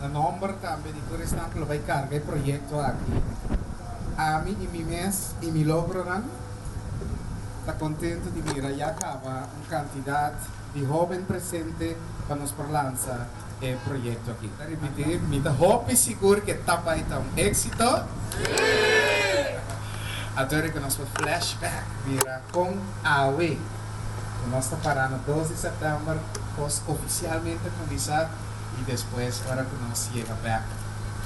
Na nòmber tambe di tur esnan ku lo bai karga e proyekto aki, ami i mi mes i mi logronan ta kontentu di mira ya kaba un kantidat di hóben presente pa nos por lansa e proyekto aki. Ta ripití, mi ta hopi sigur ku e ta bai ta un éksito. Anto ku nos por flashback mira kon awe ku nos ta pará na dos di sèptèmber kos ofisialmente a kuminsá i despues ora ku nos yega bèk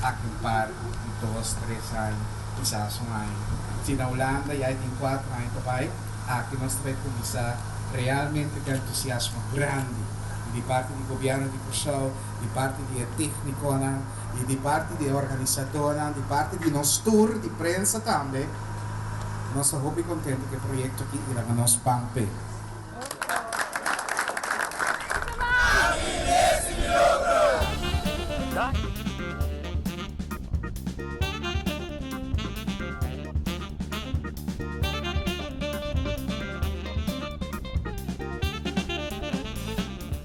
aki un par di dos, tres aña, kisas un aña. Si na Hulanda ya e tin kuater aña ta bai, aki nos ta bai kuminsá realmente ku entusiasmo grandi di parti di gobièrnu di Kòrsou, di parti di e téknikonan i di parti di e organisadónan, di parti di nos tur di prensa tambe. Nos ta hopi kontentu ku e proyekto aki i laga nos ban p'e.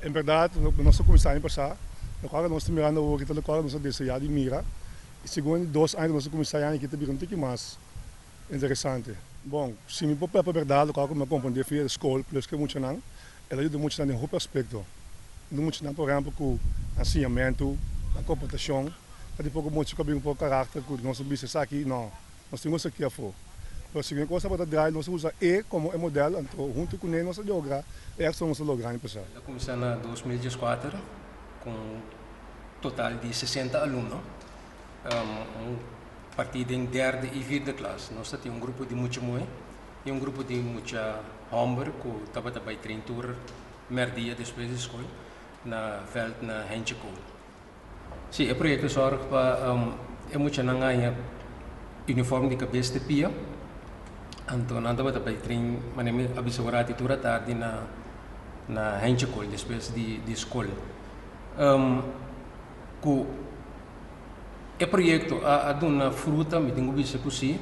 En berdad, nos a cuminsa aña pasa, locual cu nos ta mirando awor aki ta locual cu nos a desea di mira, y segun e dos aña cu nos a cuminsa e aña aki ta bira un tiki mas interesante. Bon, si mi por papia berdad, locual cu mi a comprende via e scol plus cu e muchanan, el a yuda muchanan den hopi aspecto. Yuda muchanan, por ehempel, cu nan siñamento, nan comportacion, ta di poco mucha cu a bin un poco caracter cu nos a bisa esaki, no. Nos tin nos aki afó. Pero si un kos tabata drai, nos a usa e komo e modèl, anto huntu kuné nos a logra e èksito nos a logra aña pasá. El a kuminsá na 2014 ku un total di 60 alumno, un partí den derde i vierde klas. Nos ta tin un grupo di mucha muhé i un grupo di mucha hòmber ku tabata bai train tur mèrdia despues di skol na vèlt na Hentje Kool. Sí, e proyekto sòrg pa e muchanan haña uniform di kabes te pia. Anto nan tabata bai tren manera mi a bisa ora ati tur atardi na na Hentjekol despues di di skol. Ku e proyekto a a duna fruta mi tin ku bisa ku sí.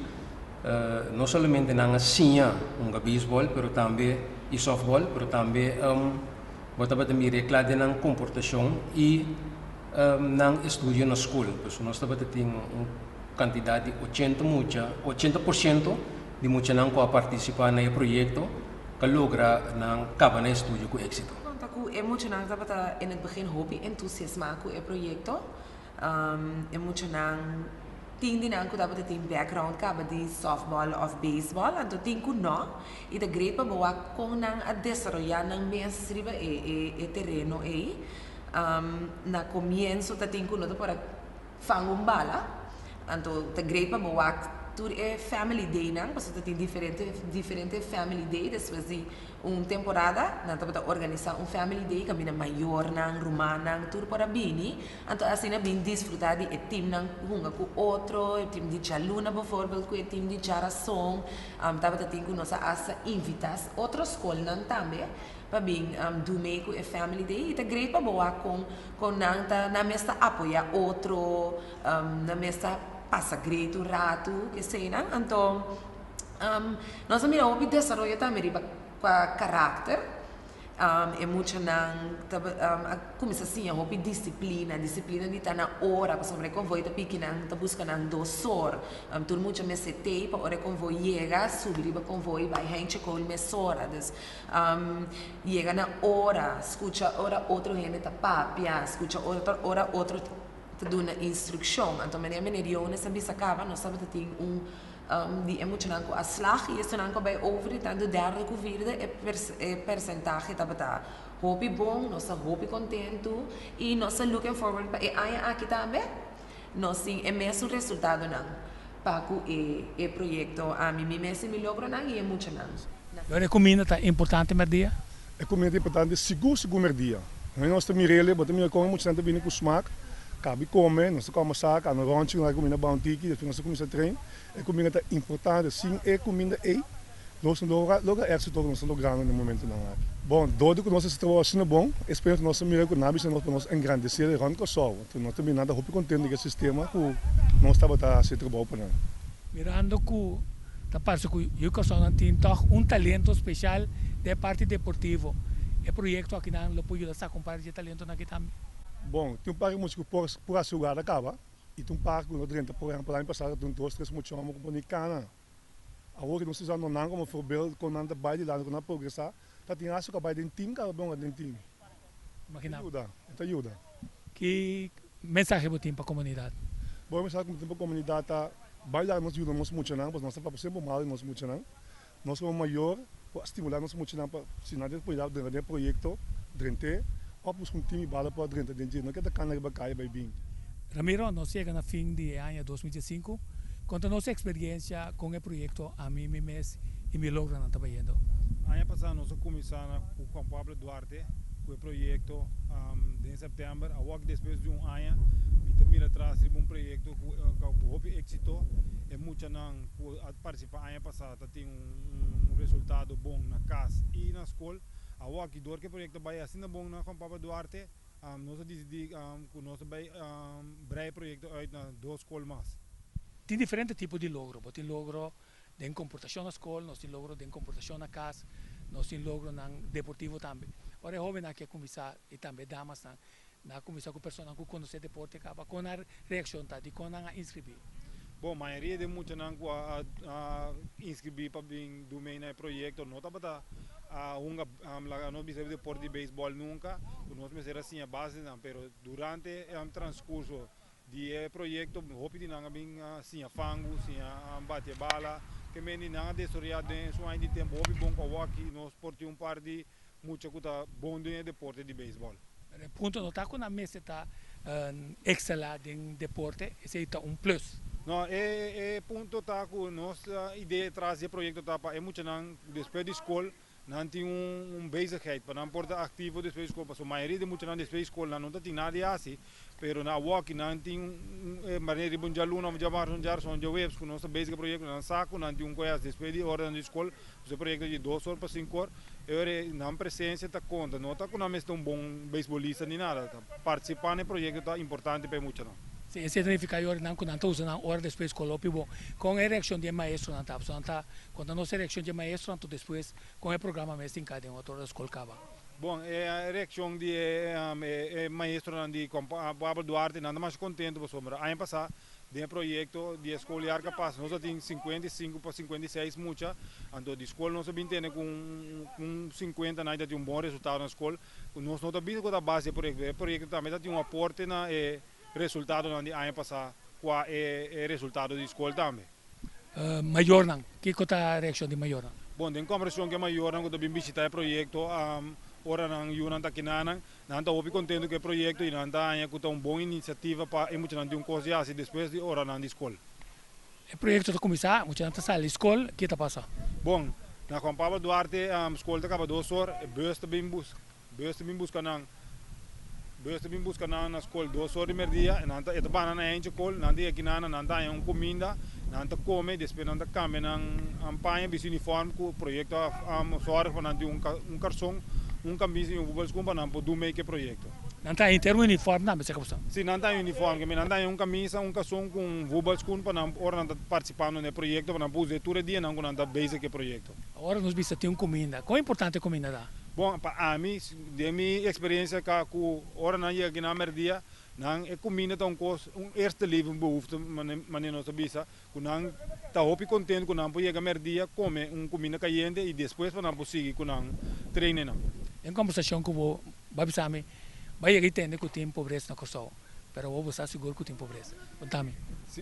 No solamente nan a siña hunga beisbòl pero tambe i sòftbòl pero tambe Bo tabata mira e kla den nan komportashon i nan estudio na skol. Pasobra nos tabata tin un kantidat di 80 mucha, 80% di muchanan ku a partisipá na e proyekto ka logra nan kaba nan estudio ku éksito. Konta ku e muchanan tabata in het begin hopi entusiasmá ku e proyekto. E muchanan tin di nan ku tabata tin background kaba di softball òf baseball, anto tin ku nò. I ta great pa bo wak kon nan a desaroyá nan mes riba e e e tereno ei. Na komienso ta tin ku no ta por a fanga un bala, anto ta great pa bo wak tur e family day nan, pasobra ta tin diferente diferente family day despues di Un temporada nan tabata organisá un family day kaminda mayornan, rumannan, tur por a bini. Anto asina bin disfrutá di e timnan hunga ku otro, e tim di djaluna bovoorbeeld ku e tim di djarason. Tabata tin ku nos a asta invitá otro skolnan tambe pa bin do mee ku e family day. I ta great pa bo wak kon kon nan ta nan mes ta apoyá otro, nan mes ta pasa great un ratu, keseinan. Anto. Nos a mira hopi desaroyo tambe riba kua karakter. E muchanan ta a kuminsá siña hopi disiplina, disiplina di ta na ora pasobra e konvoi ta piki nan ta buska nan dos or. Tur mucha mester tei pa ora e konvoi yega subi riba konvoi bai hèntje kol mesora. Dus yega na ora, skucha ora otro hende ta papia, skucha ora otro ta duna instrukshon. Anto manera meneer Jonas a bisa kaba nos tabata tin un Di e muchanan ku a slag i esunnan ku a bai over di tantu derde ku vierde e e persentahe tabata hopi bon, nos ta hopi kontentu i nos ta looking forward pa e aña aki tambe nos tin e mesun resultadonan pa ku e e proyekto ami mi mes i mi logronan i e muchanan. Lor e kuminda ta importante merdia? E kuminda ta importante sigur sigur merdia. Nos ta mir'el, bo ta mira kon e muchanan ta bini ku smak. Kabi kome, nos ta kòmbersá, kanda ròntchi, nos a kuminda bountiki, despues nos ta kuminsá train. E kuminda ta importante, sin e kuminda ei, nos no logra logra éksito ku nos ta logrando na e momentunan aki. Bon, dor di ku nos hasi trabou asina bon, e spera ku nos ta mira ku nan a bisa nos pa nos engrandesé e rònt Kòrsou. Anto nos ta mira nan ta hopi kontentu ku e sistema ku nos tabata hasi e trabou pa nan. Mirando ku ta parse ku yu Kòrsounan tin tòg un talento speshal den e parti deportivo, e proyekto akinan lo por yuda saka un par di e talentonan aki tambe. Bon, tin un par di mucha ku por por hasi hugada kaba i tin un par ku no drenta. Por ehèmpel, aña pasado tin dos tres mucha hòmber ku por ni kana. Awor ku nos ta usando nan komo voorbeeld kon nan ta bai dilanti, kon nan a progresá, ta tin hasta ku a bai den tim kaba bon den tim. E ta yuda, e ta yuda. Ki mensahe bo tin pa komunidat? Bon, e mensahe ku mi tin pa komunidat ta, bai laga nos yuda nos muchanan, pasobra nos ta papia semper mal di nos muchanan. Nos komo mayor por stimulá nos muchanan pa si nan tin oportunidat drenta den e proyekto, drent'é òf buska un tim i bala por drenta den dje. No keda kana riba kaya bai bin. Ramiro, nos yega na fin di e aña 2015. Konta nos eksperiensia kon e proyekto Ami, Mi Mes i Mi Logronan ta bayendo. Aña pasá nos a kuminsá na ku Juan Pablo Duarte ku e proyekto den sèptèmber. Awor despues di un aña mi ta mira atras riba un proyekto ku hopi éksito. E muchanan ku a partisipá aña pasá ta tin un resultado bon na kas i na skol. Awor aki dor ku e proyekto a bai asina bon na Juan Pablo Duarte, nos a disidí ku nos ta bai brei e proyekto uit na dos skol mas. Tin diferente tipo di logro. Bo tin logro den komportashon na skol, nos tin logro den komportashon na kas, nos tin logronan deportivo tambe. Ora e hóbennan aki a kuminsá i tambe e damasnan, nan a kuminsá ku personanan ku konosé deporte kaba. Kon nan reakshon ta? Dikon nan a inskribí? Bon, mayoria di e muchanan ku a inskribí pa bin dumei na e proyekto no tabata a hunga laga nos bisa deporte di beisbòl nunka, ku nos mester a siña basenan, pero durante e transkurso di e proyekto hopi di nan a bin siña fangu, siña bati e bala, ke men di nan a desaroyá den esun aña di tempu hopi bon ku awor-aki nos por tin un par di mucha ku ta bon den e deporte di beisbòl. Pero e punto no ta ku nan mester ta ekselá den deporte, esei ta un plus. No, e punto ta ku nos idea tras di e proyekto ta pa e muchanan despues di skol nan tin un bezigheid pa nan por ta aktivo despues di skol, pasobra mayoria di muchanan despues di skol nan no ta tin nada di hasi, pero na awoki nan tin un manera riba un djaluna of djamars un djarson un djaweps ku nos ta bezig ku e proyekto nan sa ku nan tin un koe hasi despues di oranan di skol, pasobra e proyekto di dos or pa sinku or. E ora ei nan presencia ta conta, no ta cu nan mester un bon beisbolista ni nada, ta participa na e proyecto ta importante pa e muchanan. Si, esei ta nifica e ora nan cu nan ta usa nan ora despues scol hopi bon. Con e reaccion di e maestronan ta? Pasobra nan ta conta nos e reaccion di e maestronan anto despues con e programa mes tin cay den otro ora scol caba. Bon, e reaccion di e maestronan di Pablo Duarte, nan ta masha contento pasobra aña pasa Den e proyekto di e skol Yarka Pas nos a tin 55 pa 56 mucha, anto di skol nos a bin tene ku un 50 nan ta tin un bon resultado na skol. Nos no ta bisa ku ta base di e proyekto, pero e proyekto tambe ta tin un aporte na e resultadonan di aña pasá kua e resultado di skol tambe. Mayornan, kiko ta reakshon di mayornan? Bon, den kombersashon ku e mayornan ku ta bin bishitá e proyekto, ora nan yunan ta kinanan, Nan ta hopi kontentu ku e proyekto i nan ta haña ku ta un bon inisiativa pa e muchanan tin un kos di hasi despues di oranan di skol. E proyekto ta kuminsá, muchanan ta sali di skol, ke ta pasa? Bon, na Juan Pablo Duarte skol ta kaba dos or, e bus ta bin bus bus ta bin buska nan bus ta bin buska nan na skol dos or di merdia i nan ta e ta bana na heinchi kol, nan ta yega kinan nan ta haña un kuminda, nan ta kome, despues nan ta kambia nan paña bisti uniform ku proyekto a sòrg pa nan tin un karson. Un camisa y un voetbalschoen pa nan por dun mee cu e proyecto. Nan ta henter un uniform tambe seca boso? Si, nan ta haña uniform. Ke nan ta haña un camisa, un cason cu un voetbalschoen pa nan ora nan ta participando na e proyecto pa nan por usa e tur e dianan cu nan ta bezig cu e proyecto. Ora nos bisa tin un cuminda, con importante e cuminda ta? Bon, pa ami, den mi experiencia ca cu ora nan yega aki na merdia, nan e cuminda ta un cos, un eerste levensbehoefte manera nos ta bisa, Ku nan ta hopi kontentu ku nan por yega mèrdia kome un kuminda kayente i despues pa nan por sigui ku nan treinennan. Den kombersashon ku bo bai bisa mi, bai yega i tende ku tin pobresa na Kòrsou, pero awor bo sa sigur ku tin pobresa. Konta mi. Si,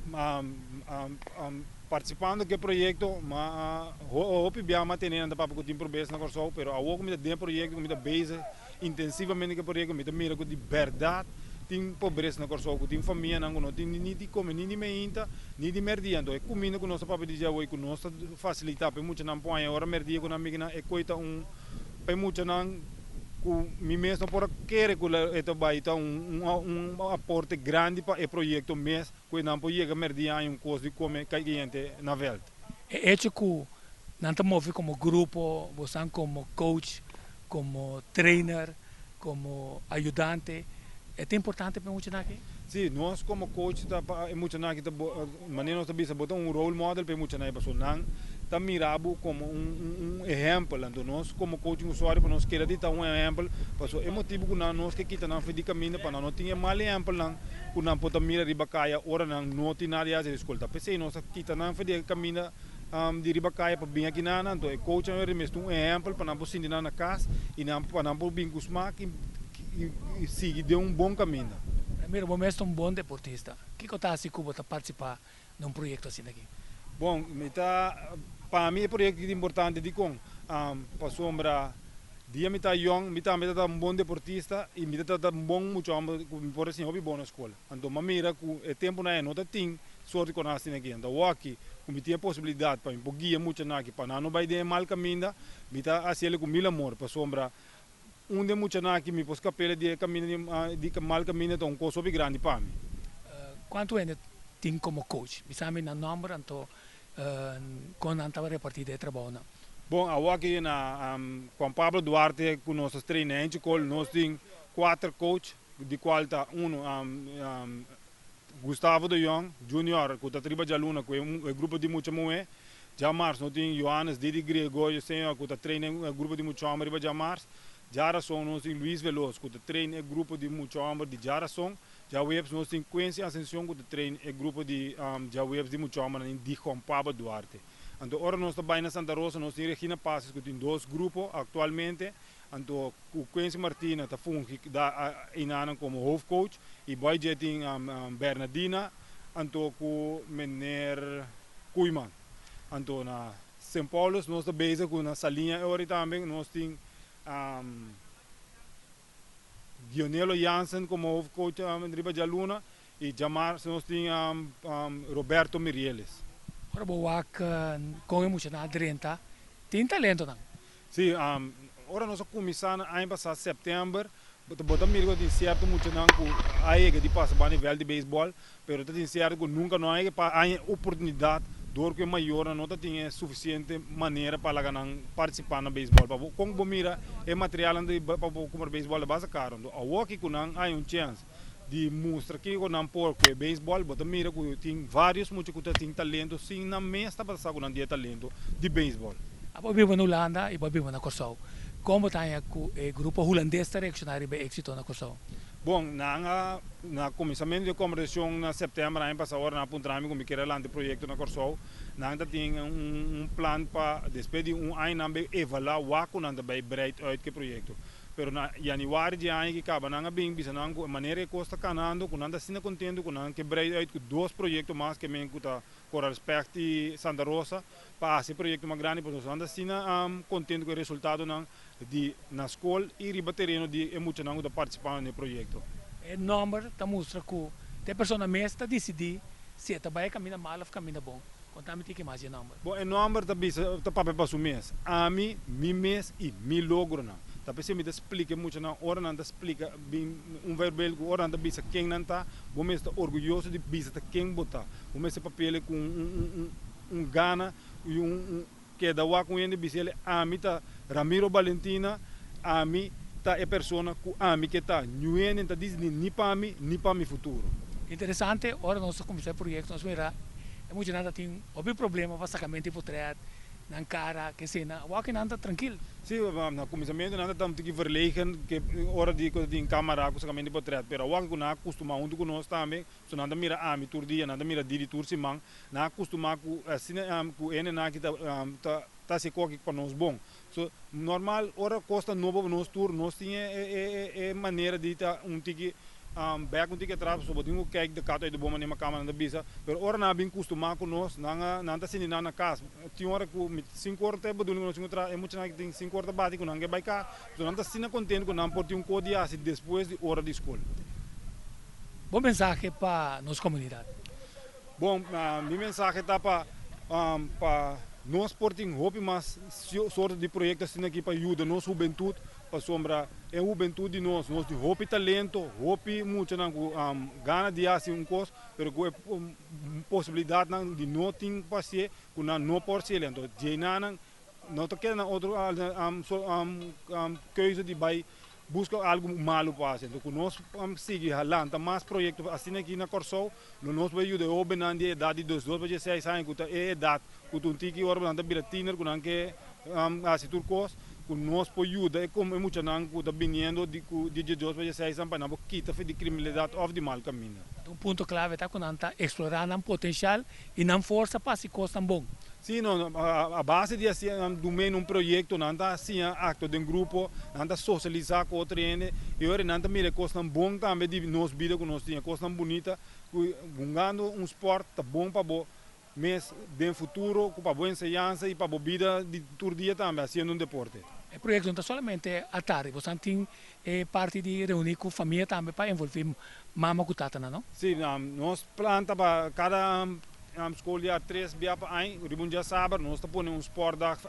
partisipando ku e proyekto, ma hopi bia mi a tene nan ta papia ku tin pobresa na Kòrsou, pero awor ku mi ta den e proyekto, ku mi ta bezig intensivamente ku e proyekto, mi ta mira ku di bèrdat tin pobresa na Kòrsou, ku tin famianan ku no tin ni di kome ni di meinta ni di mèrdia. Anto e kuminda ku nos ta papia di dje awor i ku nos ta fasilitá pa e muchanan por haña ora mèrdia ku nan miginan, e koi ta un pa e muchanan ku mi mes no por a kere ku e ta bai ta un un aporte grandi pa e proyekto mes ku e nan por yega mèrdia haña un kos di kome kayente na vèlt. E echo ku nan ta move komo grupo, bosan komo coach, komo trainer, komo ayudante, e ta importante pa e muchanan aki? Sí, nos komo coach ta pa e muchanan aki ta manera nos ta bisa bo ta un role model pa e muchanan aki pasobra nan ta mira bo komo un ehèmpel. Anto nos komo coaching usuario pa nos keda di ta un ehèmpel, pasobra e motibu ku nan nos ke kita nan for di kaminda pa nan no tin e mal ehèmpelnan ku nan por ta mira riba kaya ora nan no tin nada di hasi di skol. Ta p'esei nos a kita nan for di e kaminda di riba kaya pa bin aki nan. Anto e coachnan yori mester un ehèmpel pa nan por sinti nan na kas i nan pa nan por bin ku smak i sigui den un bon kaminda. Ramiro, bo mes ta un bon deportista. Kiko ta hasi ku bo ta partisipá na un proyekto asina aki? Bon, mi ta, pa mi e proyekto aki ta importante dikon? Pasobra dia mi ta yòn mi tambe ta ta un bon deportista i mi ta ta un bon mucha hòmber ku mi por a siña hopi bon na skol. Anto mi a mira ku e tempunan ei no ta tin sorti ku nan asina aki. Anto awor-aki ku mi tin e posibilidat pa mi por guia muchanan aki pa nan no bai den e mal kaminda, mi ta hasi el ku mil amor pasobra Un den muchanan aki mi por skap'el di e kaminda di mal kaminda ta un kos hopi grandi pa mi. Kuantu hende tin komo coach? Bisa mi nan nòmber anto kon nan tabata repartí den e trabounan. Bon, awor aki na Juan Pablo Duarte ku nos ta traina hende kol nos tin kuater coach di kual ta unu Gustavo de Jong Junior ku ta triba djaluna ku e grupo di mucha muhé. Djamars no tin Johannes Didi Gregorio Senior ku ta traina e grupo di mucha hòmber riba djamars. Djarason nos tin Luis Veloz ku ta traina e grupo di mucha hòmber di djarason. Djaweps nos tin Quincy Ascension ku ta traina e grupo di djaweps di mucha hòmbernan di Juan Pablo Duarte. Anto ora nos ta bai na Santa Rosa nos tin Regina Pacis ku tin dos grupo aktualmente. Anto ku Quincy Martina ta fungi da einanan komo hoofdcoach i Boy dje tin Bernadina anto ku meneer Koeiman. Anto na Sint Paulus nos ta bezig ku na Saliña e ora tambe nos tin Dionelo Jansen komo hoofdcoach riba djaluna i djamars nos tin Roberto Mirieles. Ora bo wak kon e muchanan a drenta tin talentonan. Sí, ora nos a kuminsá na aña pasá sèptèmber, bo ta mira ku tin sierto muchanan ku a yega di pasa pa nivel di beisbòl, pero ta tin sierto ku nunka no a yega pa haña e oportunidat dor ku e mayornan no ta tin e sufisiente manera pa laga nan partisipá na beisbòl. Pa bo kon bo mira e materialnan di pa bo kumpra beisbòl ta basta karu. Anto awor ki ku nan haña un chèns di mustra kiko nan por ku e beisbòl, bo ta mira ku tin vários mucha ku ta tin talento sin nan mes tabata sa ku nan tin e talento di beisbòl. Abo a biba na Hulanda i bo a biba na Kòrsou. Kon bo ta haña ku e grupo hulandes ta reakshoná riba e éksito na Kòrsou? Bon, nan a, na kuminsamentu di e kombersashon na sèptèmber aña pasá ora nan a puntra mi ku mi kier a lanta e proyekto na Kòrsou, nan ta tin un plan pa despues di un aña nan bai evaluá wak ku nan ta bai breid uit ku e proyekto. Pero na januari di e aña ki kaba nan a bin bisa nan ku e manera e kos ta kanando ku nan ta asina kontentu ku nan ke brei uit ku dos proyekto mas ke men ku ta Coral Specht i Santa Rosa pa hasi e proyekto mas grandi pasobra nan ta asina kontentu ku e resultadonan di na skol i riba tereno di e muchanan ku ta partisipando na e proyekto. E nòmber ta mustra ku ta e persona mes ta disidí si e ta bai e kaminda mal òf kaminda bon. Konta mi tiki mas di e nòmber. Bon, e nòmber ta bisa, ta papia pa su mes. Ami, mi mes i mi logronan. Ta p'esei mi ta splika e muchanan ora nan ta splika bin un voorbeeld ku ora nan ta bisa ken nan ta, bo mes ta orguyoso di bisa ta ken bo ta. Bo mester papia ku un un gana i un un keda wak un hende bisa el ami ta Ramiro Balentina, ami ta e persona ku ami ke ta. Niun hende ta disidi ni pa mi ni pa mi futuro. Interesante, ora nos a kuminsá e proyekto nos mira e muchanan ta tin hopi problema pa sakamento di potret, nan kara, ke esei nan. Awor ke nan ta trankil. Sí, na kuminsamentu nan ta ta un tiki verlegen ke ora di ku ta tin kamara ku sakamento di potret, pero awor ku nan a kustumá huntu ku nos tambe, So nan ta mira ami tur dia, nan ta mira Didi tur siman, nan a kustumá ku asina ku hendenan aki ta ta ta hasi koki pa nos bon. So normal ora kos ta nobo pa nos tur, nos tin e e e manera di ta un tiki bèk un tiki atras pasobra bo tin ku kijk de kat uit de boom manera kama nan ta bisa, pero ora nan a bin kustumá ku nos nan a nan ta sinti nan na kas. Tin ora ku mi sinku ora ta e bedoeling ku nos tin ku traha, e muchanan aki tin sinku ora ta bati ku nan ke bai kas, so nan ta asina kontentu ku nan por tin un kos di hasi despues di ora di skol. Bo mensahe pa nos komunidat. Bon, mi mensahe ta pa pa nos por tin hopi mas sorto di proyekto asina aki pa yuda nos hubentut, pasobra e hubentut di nos, nos tin hopi talento, hopi muchanan ku gana di hasi un kos, pero ku e posibilidatnan di no tin pa hasié, ku nan no por hasiel. Anto djenanan no ta keda nan otro keuze di bai. buska algu malu pa hasi. Anto ku nos sigui lanta mas proyekto asina aki na Kòrsou, lo nos por yuda e hóbennan di edat di 12 pa 16 aña ku ta e edat ku ta un tiki ora ku nan ta bira tiner ku nan ke hasi tur kos, ku nos por yuda e muchanan ku ta biniendo di 12 pa 16 aña pa nan por kita di kriminalidat òf di mal kaminda. Un punto klave ta ku nan ta eksplorá nan potensial i nan forsa pa hasi kosnan bon. Sí, no, a base di asina dum'é un proyekto nan ta siña aktua den grupo, nan ta sosialisá ku otro hende i ora nan ta mira e kosnan bon tambe di nos bida ku nos tin, e kosnan bunita ku hungando un spòrt ta bon pa bo mes den futuro, ku pa bo enseñansa i pa bo bida di tur dia tambe hasiendo un deporte. E proyekto no ta solamente atardi, boso tin e parti di reuní ku famia tambe pa envolví mama ku tatanan, no? Sí, nos plan ta pa kada skol ya tres bia pa aña, riba un djasabra nos ta pone un sportdag,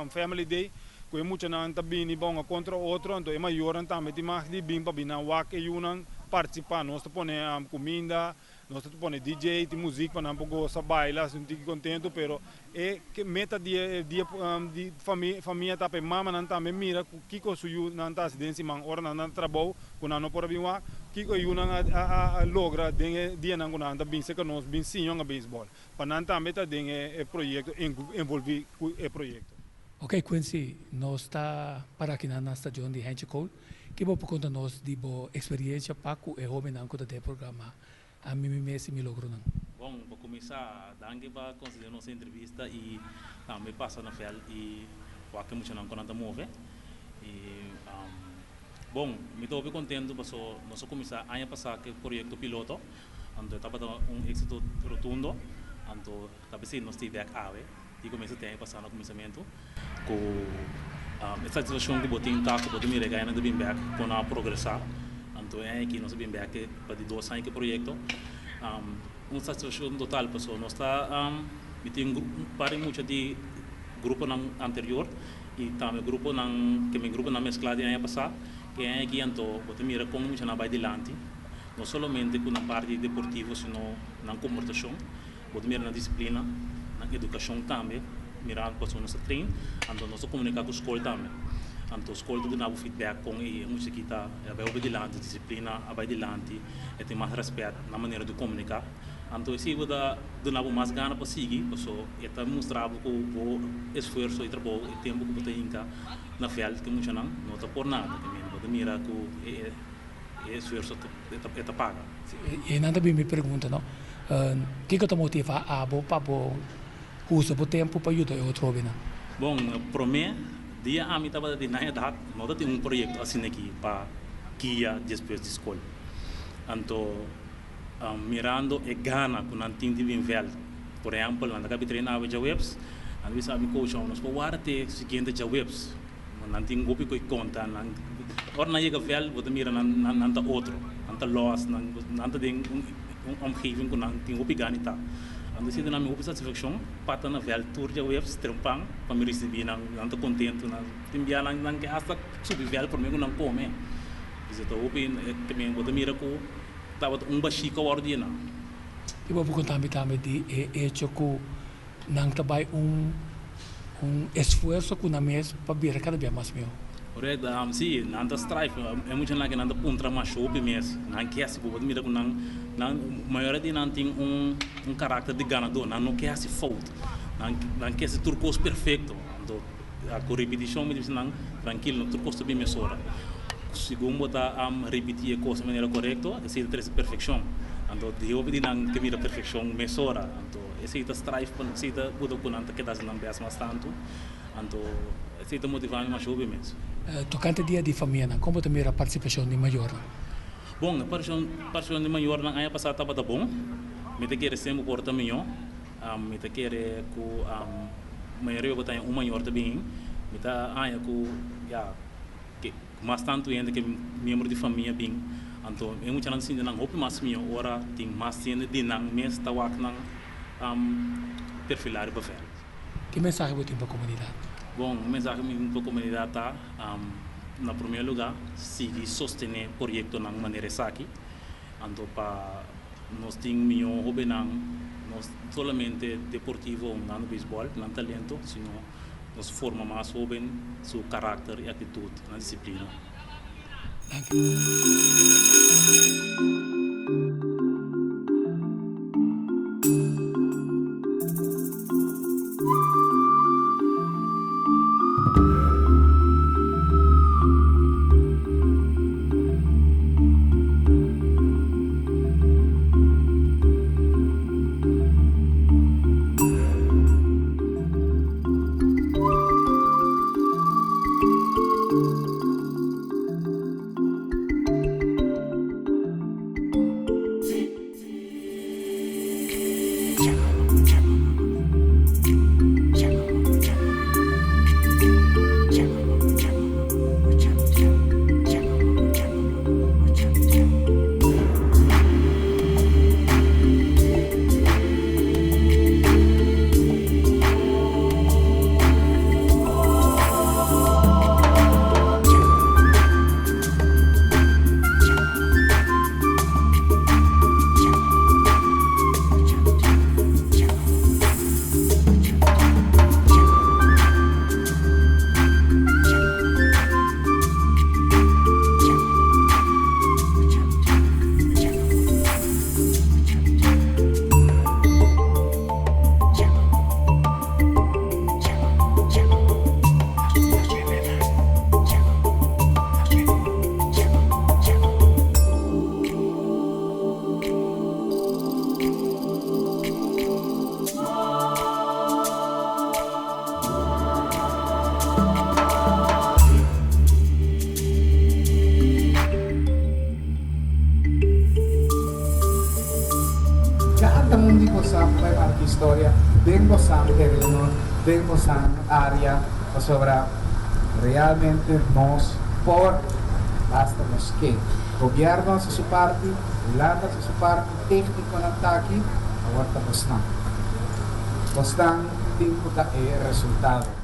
family day, ku e muchanan ta bini pa hunga kontra otro, anto e mayornan tambe tin mag di bin pa bin nan wak e yunan partisipá. Nos ta pone kuminda, nos ta pone DJ, tin muzik pa nan por gosa, baila, hasi un tiki kontentu, pero e meta di e dia di famia ta pa e mamanan tambe mira ku kiko su yunan ta hasi den siman ora nan na trabou ku nan no por a bin wak, kiko e yunan a logra den e dianan ku nan ta bin serka nos bin siña hunga beisbòl, pa nan tambe ta den e proyekto, envolví ku e proyekto. Ok Quincy, nos ta para akinan na stadion di Hentje Kool. Ki bo por konta nos di bo eksperiencia pa ku e hobennan ku ta den e programa Ami Mi Mes i Mi Logronan? Bon, pa kuminsá, danki pa konsedé nos e entrevista i tambe pasa na vèlt i wak e muchanan ku nan ta move. I bon, mi ta hopi kontentu paso nos a kuminsá aña pasá ku e proyekto piloto, anto e tabata un éksito rotundo, anto ta p'esei nos tin bèk awe di kuminsá te aña pasá na kuminsamentu ku e satisfakshon ku bo tin ta ku bo ta mira e gainan ta bin bèk kon nan a progresá, anto e aña aki nos a bin bèk pa di dos aña ku e proyekto. Un satisfakshon total paso nos ta mi tin un par di mucha di gruponan anterior. I tambe gruponan ke mi gruponan mesklá di aña pasá, e aña aki anto bo ta mira kon muchanan bai dilanti, no solamente ku nan parti deportivo sino nan komportashon, bo ta mira nan disiplina, nan edukashon tambe, mira pasobra nos ta train, anto nos ta komuniká ku skol tambe, anto skol ta duna bo feedback kon e mucha aki ta bai hopi dilanti, disiplina a bai dilanti, e tin mas rèspèt nan manera di komuniká. Anto esei bo ta duna bo mas gana pa sigui, paso e ta mustra bo ku bo esfuerso i trabou i tempu ku bo ta hinka na vèlt ku e muchanan no ta por nada. Te mende bo ta mira ku e esfuerso e ta paga. I nan ta bin mi pregunta no, kiko ta motiva abo pa bo usa bo tempu pa yuda e otro hobennan? Bon, promé dia ami tabata di nan edat no ta tin un proyekto asin'aki pa guia despues di skol. Anto mirando e gana ku nan tin di bin vèlt. Por ehèmpel, nan ta kabi train awe djaweps, nan ta bisa mi coach, nos por warda te siguiente djaweps. Nan tin hopi ku e konta. Nan, ora nan yega vèlt bo ta mira nan nan ta otro, nan ta lòs, nan nan ta den un un omgeving ku nan tin hopi gana i ta. Anto esei ta duna mi hopi satisfakshon pa ta na vèlt tur djaweps trempan pa mi risibí nan, nan ta kontentu, nan tin bia nan nan ke asta subi vèlt promé ku nan kome. Esei ta hopi, bo ta mira ku. Tabata un bashí ku a wòrdu yená. I bo por konta mi tambe di e echo ku nan ta bai un un esfuerso ku nan mes pa bira kada bia mas mihó. Korekto, sí, nan ta strive. E muchanan aki nan ta puntra masha hopi mes. Nan ke hasi bo ta mira ku nan nan mayoria di nan tin un un karakter di ganadó. Nan no ke hasi fout. Nan nan ke hasi tur kos perfekto. Anto Ku ripitishon mi ta bisa nan, Trankil, no tur kos ta bin mesora. Segun bo ta ripití e kos na manera korekto, esei ta trese perfekshon. Anto di hopi di nan ke mira perfekshon mesora. Anto esei ta strive pa esei ta buta ku nan ta keda hasi nan bèst mas tantu. Anto esei ta motivá mi masha hopi mes. Tokante dia di famianan, kon bo ta mira partisipashon di mayornan? Bon, e partisipashon di mayornan aña pasá tabata bon. Mi ta kere semper por ta mihó. Mi ta kere ku mayoria bo ta haña un mayor ta bin, mi ta haña ku ya ke mas tantu hende ke miembro di famia bin, anto e muchanan ta sinti nan hopi mas mihó ora tin mas hende di nan mes ta wak nan perfilá riba vèlt. Ki mensahe bo tin pa komunidat? Bon, e mensahe mi tin pa komunidat ta, na promé lugá sigui sostené proyektonan manera esaki, anto pa. Nos tin mihó hóbennan, no solamente deportivo hungando beisbòl, nan talento, sino nos forma mas hóben su karakter i aktitut, nan disiplina. Danki. Kada un di boso bai marka historia den boso tereno, den boso área, pasobra realmente nos por, basta nos ke. Gobièrnu hasi su parti, Hulanda hasi su parti, téknikonan ta aki, awor ta bosnan. Bosnan tin ku ta e resultado.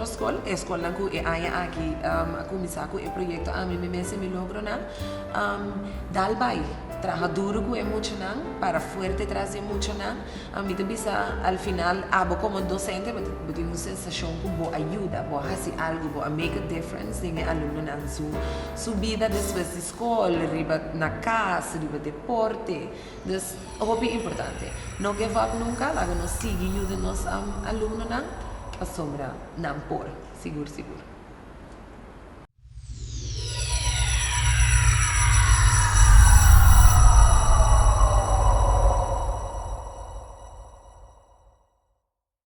otro skol, e skolnan ku e aña aki a kuminsá ku e proyekto Ami Mi Mes i Mi Logronan, dal bai, traha duru ku e muchanan, para fuerte tras di e muchanan. Mi ta bisa al final abo komo dosente bo tin un sensashon ku bo a yuda, bo a hasi algu, bo a make a difference den e alumnonan su su bida despues di skol, riba na kas, riba deporte. Dus hopi importante. No give up nunka, laga nos sigui yuda nos alumnonan pasobra nan por, sigur sigur.